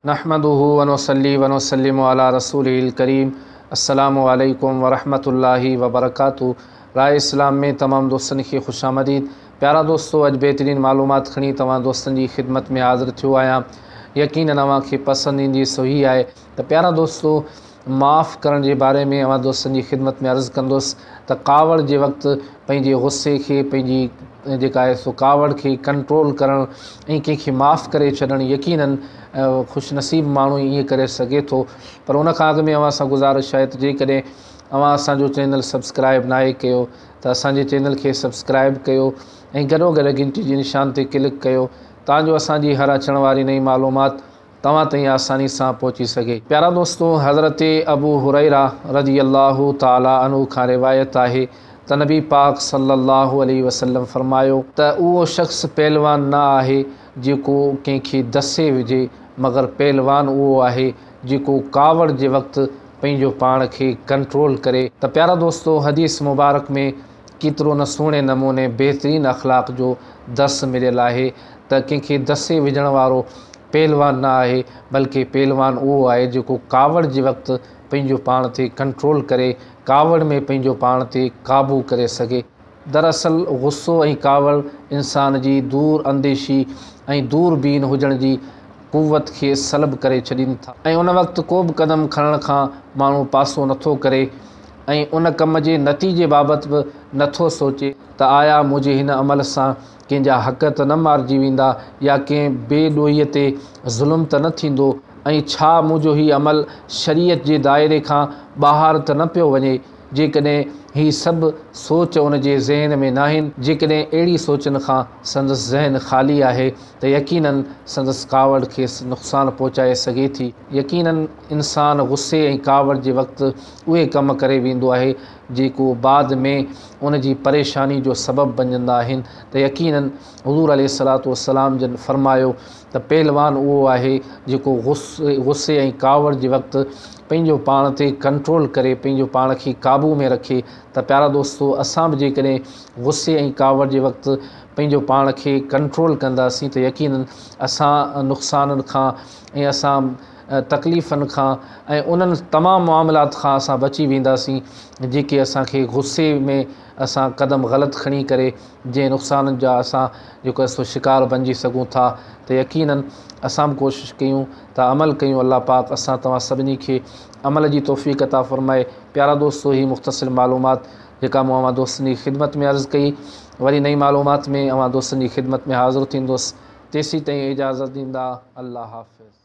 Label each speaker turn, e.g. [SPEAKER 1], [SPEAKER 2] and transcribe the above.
[SPEAKER 1] نحمده ونصلي ونسلم علي رسوله الڪريم السلام عليڪم ورحمة الله وبرڪاته راء اسلام ۾ تمام دوستن کي خوش آمديد پيارا دوستو اڄ بهترين معلومات کڻي توهان دوستن جي خدمت ۾ حاضر ٿيو آهيان يقينن اوهان کي پسند ايندي سو هي آهي ته پيارا دوستو معاف ڪرڻ جي باري ۾ اوهان دوستن جي خدمت ۾ عرض ڪندس ته ڪاوڙ جي وقت پنهنجي غصي کي پنهنجي جيڪا آهي سو ڪاوڙ کي ڪنٽرول ڪرڻ ۽ ڪنهن کي معاف ڪري ڇڏڻ يقينن خوش نصيب ماڻهو ئي ائين ڪري سگهي ٿو پر ان کان اڳ ۾ اوهان سان گذارش آهي ته جيڪڏهن اوهان اسان جو چينل سبسڪرائب ناهي ڪيو ته اسان جي چينل کي سبسڪرائب ڪيو ۽ گڏو گڏ گهنٽي جي نشان تي ڪلڪ ڪيو تان جو اسان جي هر اچڻ واري نئين معلومات توهان تائين آساني سان پهچي سگهي. پيارا دوستو! حضرت ابو هريره رضي الله تعالٰي عنه کان روايت آهي ته نبي پاڪ صلّي الله عليه وسلّم فرمايو ته اهو شخص پهلوان نه آهي جيڪو ڪنهن کي دسي وجهي مگر پهلوان اهو آهي جيڪو ڪاوڙ جي وقت پنهنجو پاڻ کي ڪنٽرول ڪري ته پيارا دوستو! حديث مبارڪ ۾ ڪيترو نه سهڻي نموني بهترين اخلاق جو درس مليل آهي ته ڪنهن کي دسي وجهڻ وارو پهلوان نه آهي بلڪه پهلوان اهو آهي جيڪو ڪاوڙ جي وقت پنهنجو پاڻ تي ڪنٽرول ڪري ڪاوڙ ۾ پنهنجو پاڻ تي قابو ڪري سگهي. دراصل غصو ۽ ڪاوڙ انسان جي دور انديشي ۽ دور بين هجڻ جي قوت کي سلب ڪري ڇڏين ٿا ۽ ان وقت ڪو به قدم کڻڻ کان ماڻهو پاسو نٿو ڪري ۽ ان ڪم جي نتيجي بابت به نٿو سوچي ته آيا منهنجي هن عمل سان ڪنهن جا حق ته نه مارجي ويندا يا ڪنهن بي ڏوهي تي ظلم ته نه ٿيندو ۽ ڇا منهنجو هي عمل شريعت جي دائري کان ٻاهر ته نه پيو وڃي؟ جيڪڏهن هي سڀ سوچ ان جي ذهن ۾ ناهن، جيڪڏهن اهڙي سوچن کان سندس ذهن خالي آهي ته يقيناً سندس ڪاوڙ کيس نقصان پهچائي سگهي ٿي. يقيناً انسان غصي ۽ ڪاوڙ جي وقت اهي ڪم ڪري ويندو آهي جيڪو بعد ۾ ان جي پريشاني جو سبب بنجندا آهن ته يقيناً حضور عليه الصلوة والسلام جن فرمايو ته پهلوان اهو آهي جيڪو غصي ۽ ڪاوڙ جي وقت پنهنجو پاڻ تي ڪنٽرول ڪري پنهنجو پاڻ کي قابو ۾ رکي ته پيارا دوستو اسان به جيڪڏهن غصي ۽ ڪاوڙ جي وقت پنهنجو پاڻ کي ڪنٽرول ڪنداسين ته يقيناً اسان نقصانن کان ۽ اسان تڪليفن کان ۽ انهن تمام معاملات کان اسان بچي وينداسين جيڪي اسان کي غصي ۾ اسان قدم غلط کڻي ڪري جنهن نقصانن جا اسان جيڪو آهي سو شڪار بنجي سگهون ٿا ته يقيناً اسان به ڪوشش ڪيون ته عمل ڪيون الله پاڪ اسان توهان سڀني کي عمل جي توفيق عطا فرمائي پيارا دوستو هي مختصر معلومات جيڪا مون اوهان دوستن جي خدمت ۾ عرض ڪئي وري نئين معلومات ۾ اوهان دوستن جي خدمت ۾ حاضر ٿيندس تيسين تائين اجازت ڏيندا الله حافظ.